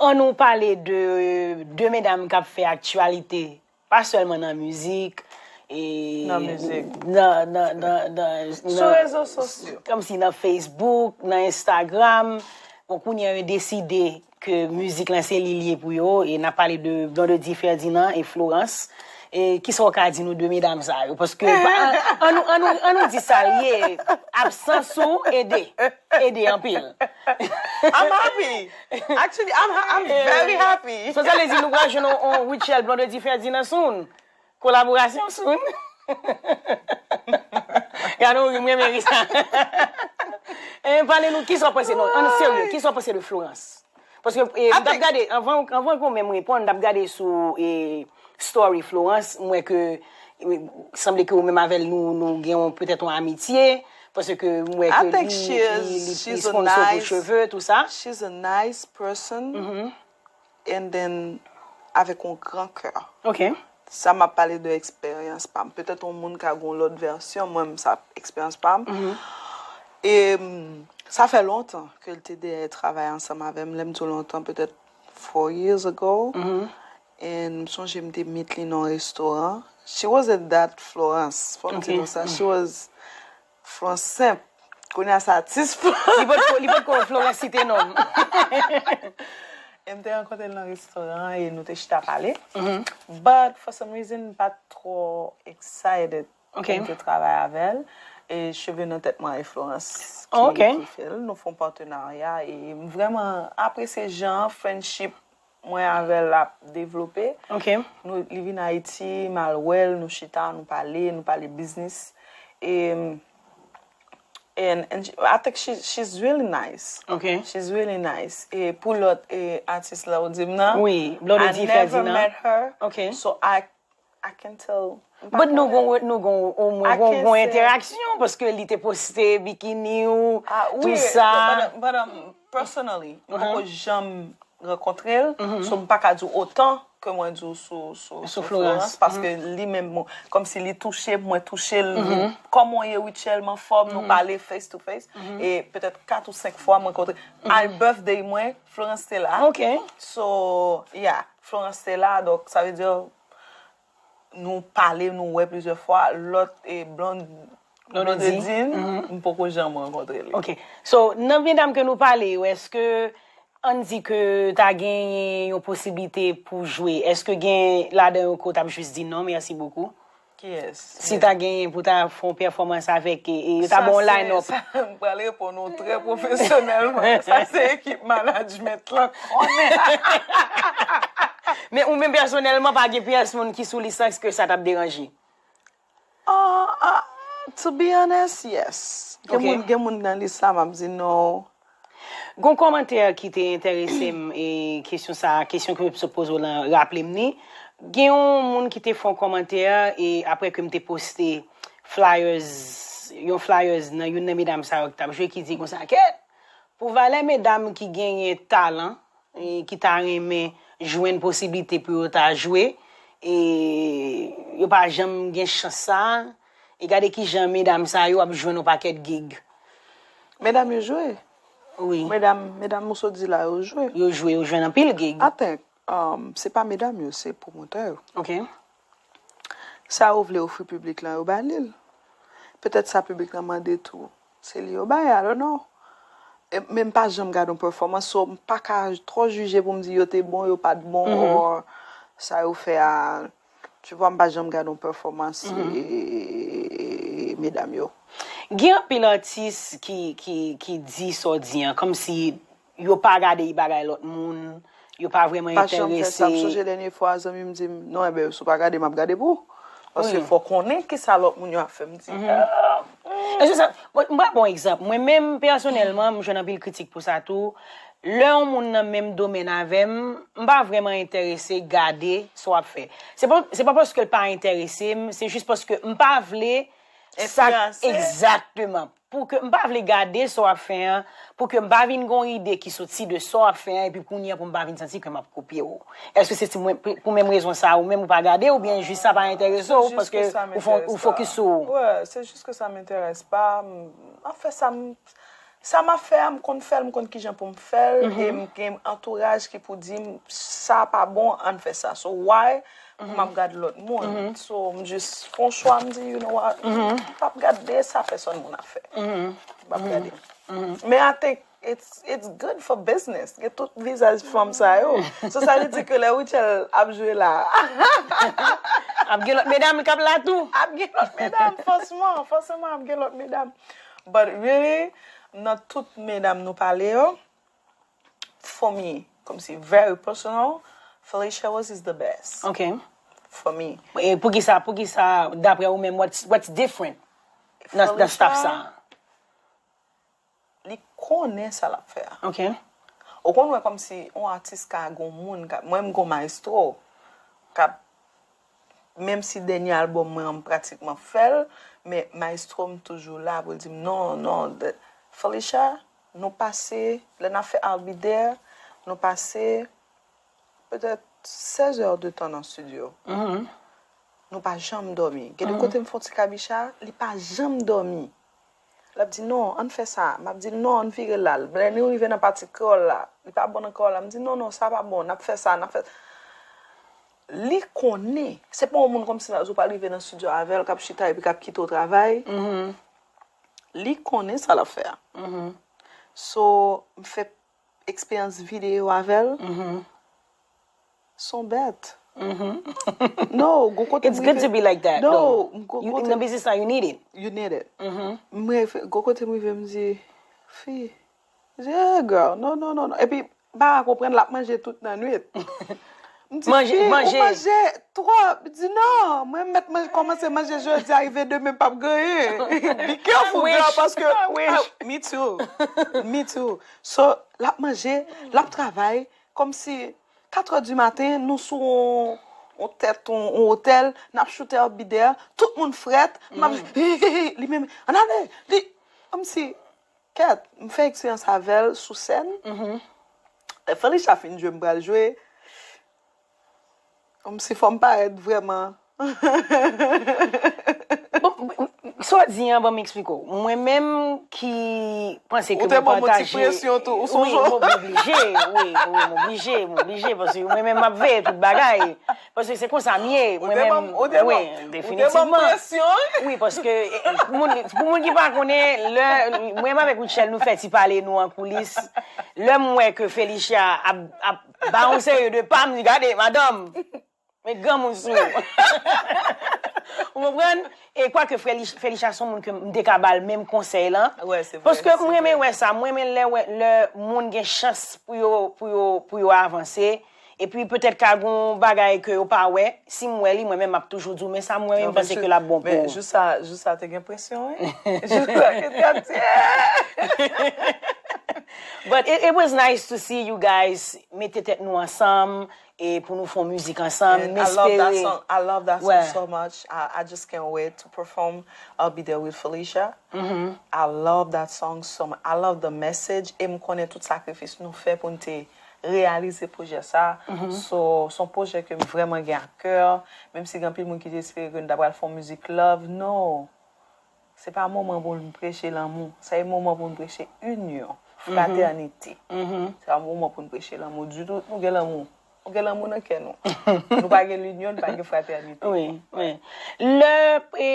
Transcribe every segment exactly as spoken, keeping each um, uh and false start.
An nou pale de de medam k ap fè aktyalite, pa sèlman nan mizik, e, Nan mizik. nan, nan, nan, nan, Sou rezo sosyo. Kòmsi nan Facebook, nan Instagram. Bon, kounye a yo deside ke mizik lan se li l ye pou yo, e n ap pale de Blondedy Ferdinand e Florence. E kisa w ka di nou de medam sa yo? Paske an, an nou, an nou, an nou di sa l ye, absans ou ede, ede anpil. I'm happy. Actually, I'm, I'm very happy. So sa vle di nou pral jwenn on, on Rutshelle Blondedy Ferdinand soon. Kolaborasyon soon. Gade yon ri, m renmen ri sa. E pale nou, kisa w panse, non, an serye, kisa w panse de Florence? Paske e, m t ap gade, anvan, anvan ke w menm reponn, m t ap gade sou e, story Florence, m wè ke e, sanble ke ou menm avè l nou, nou gen yon, petèt yon amitye, paske m wè I ke think li, she li, is, li, li she's a sponsor pou nice, cheve, tou sa. She's a nice person. And then, avèk yon gran kè. Ok. Sa m ap pale de eksperyans pa m. Petèt yon moun ka gen yon lòt vèsyon, mwen, m sa eksperyans pa m. E m, sa fè lontan ke l te dèyè travay ansanm avè m. Lè m di w lontan, petèt four years ago. And m sonje m te meet li nan yon restoran. She wasn't that Florence. Fò m di Ok. Nou sa. She was Florence senp. Kounye a se atis Florence. Li potko, li potko Florence site non m. E m te rankontre l nan restoran e nou te chita pale. But for some reason, m pa t twò excited Ok. pou m te travay avè l. E cheve nan tèt mwen e Florence ki, Oh, ok. ki fè l. Nou fè yon patenarya e m vrèman apresye jan friendship mwen avè l ap devlope. Ok. Nou, li vin Ayiti, m al wè l, nou chita, nou pale, nou pale biznis. E, and, and she- I think she, she's really nice. Ok. She's really nice. E pou lòt e, atis la ou di m nan, Wi, Blondedy I never Ferdinand. Met her. Ok. So I, I can tell. But nou gon, nou gon, omwen I gon, can gon say- enteraksyon, paske li te poste bikini ou, Ah, tou wi, sa. But, but, um, personally, m poko janm rankontre l, so m pa ka di w otan ke mwen di w sou, sou, Sou sou Florence. Florence, paske li menm, bon, kòmsi li touche m, mwen touche l, li, kòman w ye Rutshelle, m anfòm, nou pale face to face, e petèt kat ou senk fwa mwen kontre. Al birthday mwen, Florence te la. Ok. So, yeah, Florence te la, donk sa vle di nou pale, nou wè plizyè fwa, lòt e Blond, Blondedy. Blondedine, m poko janm rankontre li. Ok. So, nan medam ke nou pale yo, èske ann di ke ta genyen yon posiblite pou jwe, èske gen ladan yo ke w t ap jis di non, merci beaucoup? Kiyès? Si ta genyen pou ta fè yon pèfòmans avèk, e, e yo ta ba w line up. Sa, m pral reponn ou trè pwofesyonèlman. Sa se ekip management lan konnen. Men ou menm pèsonèlman, pa gen pyès moun ki sou lisans ke sa t ap deranje? Ah, ah, to be honest, yes. Gen Ok. Moun, gen moun nan lis la, m ap di no. Gon kòmantè ki te enterese m, e kesyon sa, kesyon ke m sot poze w lan, raple m ni. Gen yon moun ki te fè yon kòmantè, e apre ke m te poste flyers, yon flyers nan youn nan medam sa yo ki t ap jwe, ki di konsa, kèt, pou valè medam ki genyen talan, e ki ta renmen jwenn posiblite pou yo ta jwe, e yo pa janm gen chans sa, e gade kijan medam sa yo ap jwenn yon pakèt gig. Medam yo jwe. Wi. Medam, medam ou sot di la, yo jwe. Yo jwe, yo jwenn anpil gig. I think, um, se pa medam yo, se pwomotè yo. Ok. Sa yo vle ofri piblik lan, yo ba li l. Petèt sa piblik lan mande tou, se li yo bay, I don't know. E, men m pa janm gade yon pèfòmans, so m pa ka twò jije pou m di yo te bon, yo pa t bon, or sa yo fè a, tu vois, m pa janm gade yon pèfòmans e, e, e, e, medam yo. Gen anpil atis ki, ki, ki di sa w di an, kòmsi yo pa gade bagay lòt moun, yo pa vrèman Pa janm fè sa. M enterese. Sonje dènye fwa, zanmi m di m, non, enben, si w pa gade, m ap gade pou ou. Paske fò w konnen kisa lòt moun yo ap fè. M di, ah, Èske sa, bon, m pral ba w egzanp. Mwen menm, pèsonèlman, m jwenn anpil kritik pou sa tou. Lè yon moun nan menm domèn avè m, m pa vrèman enterese gade sa w ap fè. Se pa, se pa paske l pa enterese m, se jis paske m pa vle sa. Enfliyanse. Egzakteman. Pou ke m pa vle gade sa w ap fè an, pou ke m pa vin gon ide ki soti de sa w ap fè an, epi kounye a pou m pa vin santi ke m ap kopye w. Èske se ti mwen, pou, pou menm rezon sa, ou menm ou pa gade, oubyen jis sa pa enterese w, Jis paske ke sa ou fo-, ou m'intéresse fokis pas. Sou ou? Ouais, c'est juste que ça m'intéresse pas. M ap fè sa m, Sa m ap fè a, m konn fè l, m konn kijan pou m fè l, e m gen antouraj ki pou di m, "Sa pa bon, ann fè sa." So, why pou m ap gad lòt moun? So, m jis fè yon chwa, m di, "You know what? M p ap gade sa pèsòn moun ap fè." M p ap gade. Men I think it's, it's good for business. Gen tout vizaj fanm sa yo. So, sa vle di ke lè Rutshelle ap jwe la, Ap gen lòt medam k ap la tou. Ap gen lòt medam, fòsman, fòsman ap gen lòt medam. But really, nan tout medam nou pale yo, for me, kòmsi very personal, Phylicia Rose is the best. Ok. For me. E poukisa, poukisa, daprè ou menm, what's, what's different nan, nan staff sa? Li konnen sa l ap fè a. Ok. Ou konn wè kòmsi yon atis ka gon moun, ka, mwen m gon maestro, k ap, menm si dènye albòm mwen an m pratikman fè l, men maestro m toujou la pou l di m, "Non, non, the, Phylicia, nou pase, lè n ap fè I'll Be There, nou pase petèt sèz è de tan nan studio. Nou pa janm dòmi." Gen de kote m fè yon ti kabicha, li pa janm dòmi. L ap di, "Non, ann fè sa." M ap di l, "Non, ann vire la." Lè nou rive nan pati kreyòl la, li pa bon nan kreyòl la. M di, "Non, non, sa pa bon, n ap fè sa, n ap fè." Li konnen, se pa yon moun kòmsi nan jou pral rive nan studio avè l, k ap chita epi k ap kite w travay. Li konnen sa l ap fè a. So, m fè eksperyans videyo avè l. S on bèt. No, gon kote It's good to be like that, No, though. gon You, kote nan biznis la, you need it. You need it. M reve, gon kote m rive, m di, "Fi, yeah, girl, no, no, no, no." Epi, m pa ka konprann, l ap manje tout nan nwit. M di, Manje, "Fi, manje. Ou manje twòp." M di, "Non, mwen mèt manje, kòmanse manje jodi a, rive demen, m p ap gen anyen." Be careful, girl, paske, I wish. Ah, me too. Me too. So, l ap manje, l ap travay, kòmsi katrè di maten, nou sou yon, yon tèt, yon, yon otèl, n ap choute I'll Be There, tout moun frèt, m ap, li menm, "Ann ale," li, kòmsi, kèt, m fè eksperyans avè l sou sèn. Lè Phylicia fin jwe, m pral jwe. Kòmsi fò m parèt vrèman. Bon, sa w di an, ban m eksplike w. Mwen menm ki panse ke Ou te mwen ban m yon ti pataje. Presyon tou, ou sonje? Wi, mwen oblije, wi, wi, mwen oblije, mwen oblije, paske mwen menm m ap veye tout bagay. Paske se konsa m ye, mwen te ban menm, m, ou te ban wi, m, ou te ban m definitivman. Presyon, wi. Wi, paske eh, eh, pou moun, pou moun ki pa konnen, lè mwen menm avèk Rutshelle, nou fè ti pale nou an koulis. Lè m wè ke Phylicia ap, ap ba yon seri de pa, m di, "Gade, madanm, met granmoun sou ou." Ou konprann? E kwake Phylicia se yon moun ke m te ka ba l menm konsèy lan. Wè, se vre, Paske se m renmen vre. Wè sa, m renmen lè, wè, lè moun gen chans pou yo, pou yo, pou yo avanse. Epi petèt ka gon bagay ke yo pa wè. Si m wè li, mwen menm m ap toujou di w, "Men sa m wè, men m panse ke l ap bon pou Men ou." Jou sa, jou sa te gen presyon, wi. Jou sa te gen presyon. But it, it was nice to see you guys mete tèt nou ansanm e pou nou fè yon mizik ansanm. And M I love that espere. Song. I love that song Ouais. So much. I, I just can't wait to perform I'll Be There with Phylicia. I love that song so much. I love the message. E m konnen tout sakrifis nou fè pou n te reyalize pwojè sa. So, se yon pwojè ke m vrèman gen a kè. Menm si gen anpil moun ki te espere ke n ta pral fè yon mizik love. No. Se pa moman pou n preche lanmou. Se moman pou n preche inyon, fratènite. Se pa moman pou n preche lanmou ditou. Nou gen lanmou. Nou gen lanmou nan kè nou. Nou pa gen linyon, nou pa gen fratènite. Wi, wi. Lè e,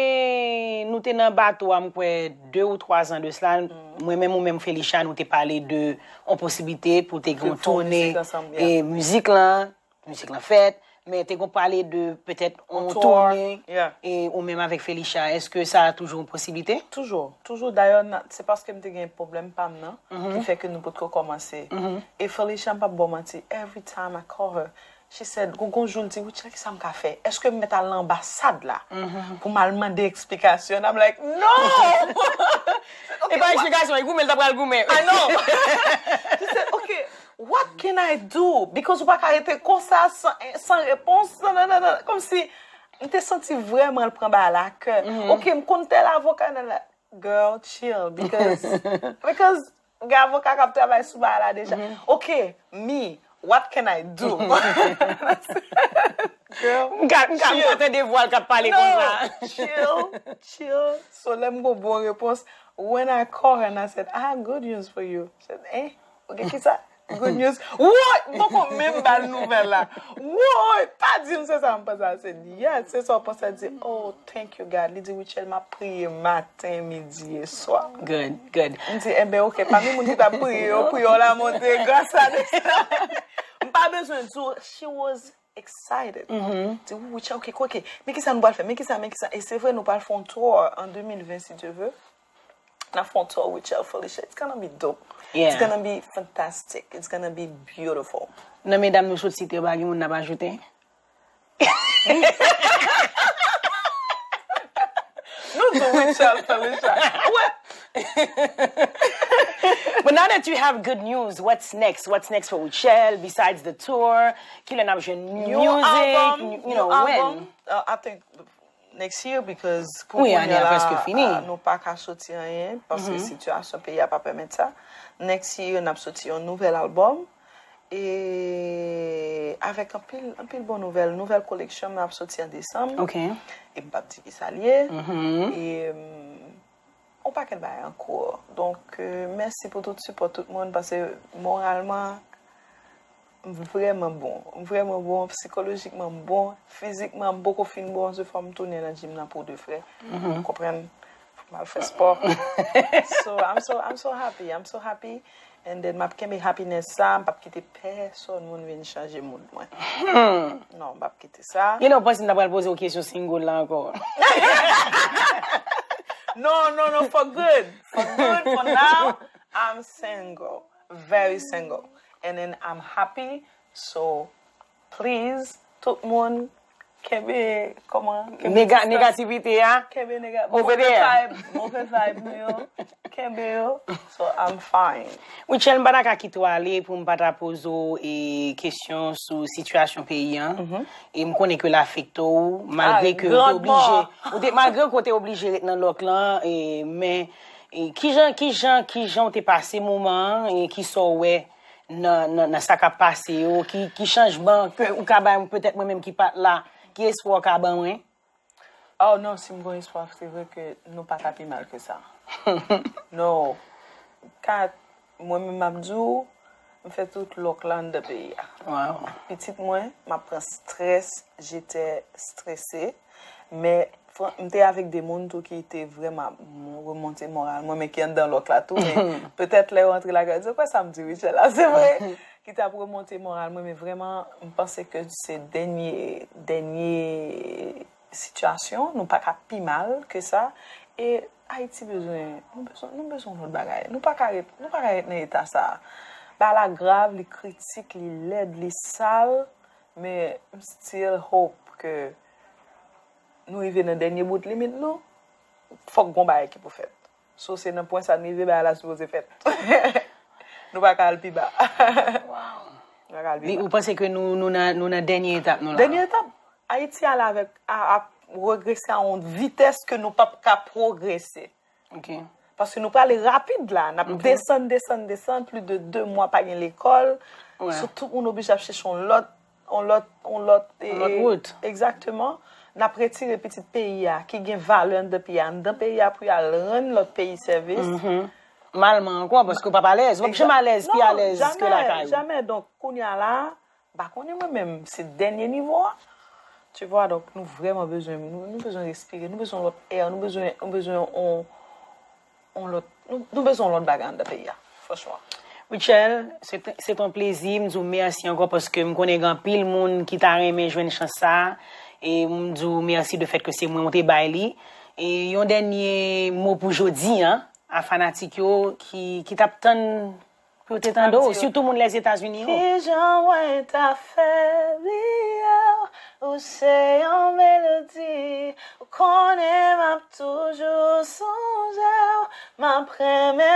nou te nan bato a, m kwè, de ou twa zan de sila, mwen menm ou menm Phylicia, nou te pale de yon posiblite pou te gen Pou yon fè yon toune mizik ansanm, e mizik lan, mizik lan fèt, men te gon pale de petèt yon toune Yeah. e ou menm avèk Phylicia, èske sa toujou yon posiblite? Toujou, toujou. Dayè, se paske m te gen pwoblèm pa m nan ki fè ke nou potko kòmanse. E Phylicia, m p ap ba w manti, every time I call her, she said, gon, gon jou l di, "Rutshelle, kisa m ka fè? Èske m mèt al nan anbasad la pou m al mande eksplikasyon?" And I'm like, "No!" E pa eksplikasyon, e goumen, l ta pral goumen. I know. She said, "Okay, what can I do?" Because ou pa ka rete konsa san, san repons. Non, non, non, non. Kòmsi, m te santi vrèman l pran bagay la a kè. "Okay, m konn tèl avoka, nan la." Girl, chill, because, because gen avoka k ap travay sou bagay la deja. "Okay, me, what can I do?" Girl, M ka, m ka, m ka tande vwa l k ap pale konsa. Chill, chill. So, lè m gon bon repons, When I call her and I said, "I have good news for you." She said, "Eh? Ok, kisa? Good news." Woy! M poko menm ba l nouvèl la. Woy! Pa di m se sa m panse. I said, "Yes, se sa w panse." Li di, "Oh, thank you, God." Li di, "Rutshelle, m ap priye maten, midi e swa." Good, good. M di, "Enben, ok, pami moun ki t ap priye yo, priyè w la monte gras a desann." M pa bezwen di w, she was excited. Di, "Wi, Rutshelle, ok, ok. Men kisa nou pral fè? Men kisa, men kisa?" E se vre, nou pral fè yon tour an de mil ven, si Dye ve. N ap fè yon tour Rutshelle Felicia. It's gonna be dope. It's gonna be fantastic. It's gonna be beautiful. Nan medam nou sot site yo, pa gen moun n ap ajoute? Nou di Rutshelle Felicia. Wè. But now that you have good news, what's next? What's next for Rutshelle besides the tour? Kilè n ap jwenn new music? You know, when? Uh, I think next year, because pou kounye a la, uh, nou pa ka soti anyen, paske sitiyasyon peyi a pa pèmèt sa. Next year, n ap soti yon nouvèl album. E avèk anpil, anpil bon nouvèl, nouvèl koleksyon m ap soti an desanm. E m p ap di ki sa l ye. E, mm, yon pakèt bagay an kou. Donk, euh, mèsi pou tout sipò tout moun, paske moralman, m vrèman bon. M vrèman bon, sikolojikman m bon, fizikman m poko fin bon, se fò m tounen nan gym nan pou de frè. Ou konprann? Fò m al fè spò. So, I'm so, I'm so happy. I'm so happy. And then, m ap kenbe happiness sa, m p ap kite pèsonn moun vin chanje mood mwen. Non, m p ap kite sa. You know, panse m ta pral poze w kesyon single la ankò. No, no, no, for good. For good, for now, I'm single. Very single. And then I'm happy. So, please, tout moun, kenbe, kòman? Kenbe distans. Negativite a. Kenbe nega-, over there. Move vibe, move vibe nou yo. Kenbe yo. So, I'm fine. Rutshelle, m pa ta ka kite w ale pou m pa ta poze w, e, kesyon sou sitiyasyon peyi an. E m konnen ke l afekte w, malgre ke w te oblije, ou te, malgre ke w te oblije ret nan lòk lan, e, men, e, kijan, kijan, kijan w te pase moman an, e kisa w wè nan, nan, nan sa k ap pase yo, ki, ki chanjman ke ou ka bay mwen, petèt mwen menm ki pa t la, ki espwa w ka ban mwen? Oh non, si m gon espwa, se vre ke nou pa ka pi mal ke sa. Non. Kat, mwen menm m ap di w, m fè tout lòk la anndan peyi a. Pitit mwen, m ap pran strès, j'étais stressée. Men, fran-, m te avèk de moun tou ki te vrèman ap remonte moral mwen, men ki anndan lòk la tou. Men petèt lè yo antre lakay yo, di, "Kwè sa m di Rutshelle la, se vre." Ki t ap remonte moral mwen, men vrèman, m panse ke se dènye, dènye sitiyasyon, nou pa ka pi mal ke sa. E Ayiti bezwen, nou bezwen, nou bezwen yon lòt bagay. Nou pa ka ret, nou pa ka ret nan eta sa. Bagay la grav, li kritik, li lèd, li sal, men m still hope ke nou rive nan dènye bout limit nou, fòk gon bagay ki pou fèt. So, se nan pwen sa n rive, bagay la sipoze fèt. Nou pa ka al pi ba. Nou pa ka al pi ba. Ou panse ke nou, nou nan, nou nan dènye etap nou la? Dènye etap. Ayiti ale avèk, a, ap regrese a yon vitès ke nou p ap ka pwogrese. Ok. Paske nou prale rapid la, n ap desann, desann, desann, plis de de mwa pa gen lekòl. So, tout moun oblije ap chèche yon lòt, yon lòt, yon lòt, yon lòt wout. Egzakteman. N ap retire pitit peyi a, ki gen valè anndan peyi a, anndan peyi a pou y al rann lòt peyi sèvis. Malman ankò, paske w p ap alèz. W p ap janm alèz, pi alèz ke lakay ou. Jamè, jamè. Donk, kounye a la, m pa konnen mwen menm, se dènye nivo a. Tu vois, donk, nou vrèman bezwen, nou, nou bezwen respire, nou bezwen lòt è, nou bezwen, nou bezwen on, on lòt, nou, nou bezwen on lòt bagay anndan peyi a, franchman. Rutshelle, se te, se te yon plezi, m di w mèsi ankò paske m konnen gen anpil moun ki ta renmen jwenn chans sa a, e m di w mèsi de fèt ke se mwen ou te bay li. E yon dènye mo pou jodi a, a fanatik yo ki, ki t ap tann pou yo te tande w, sitou moun Lèzetazini yo. Kijan mwen ta fè bliye w? Ou se yon melodi, ou konnen m ap toujou sonje w. M ap renmen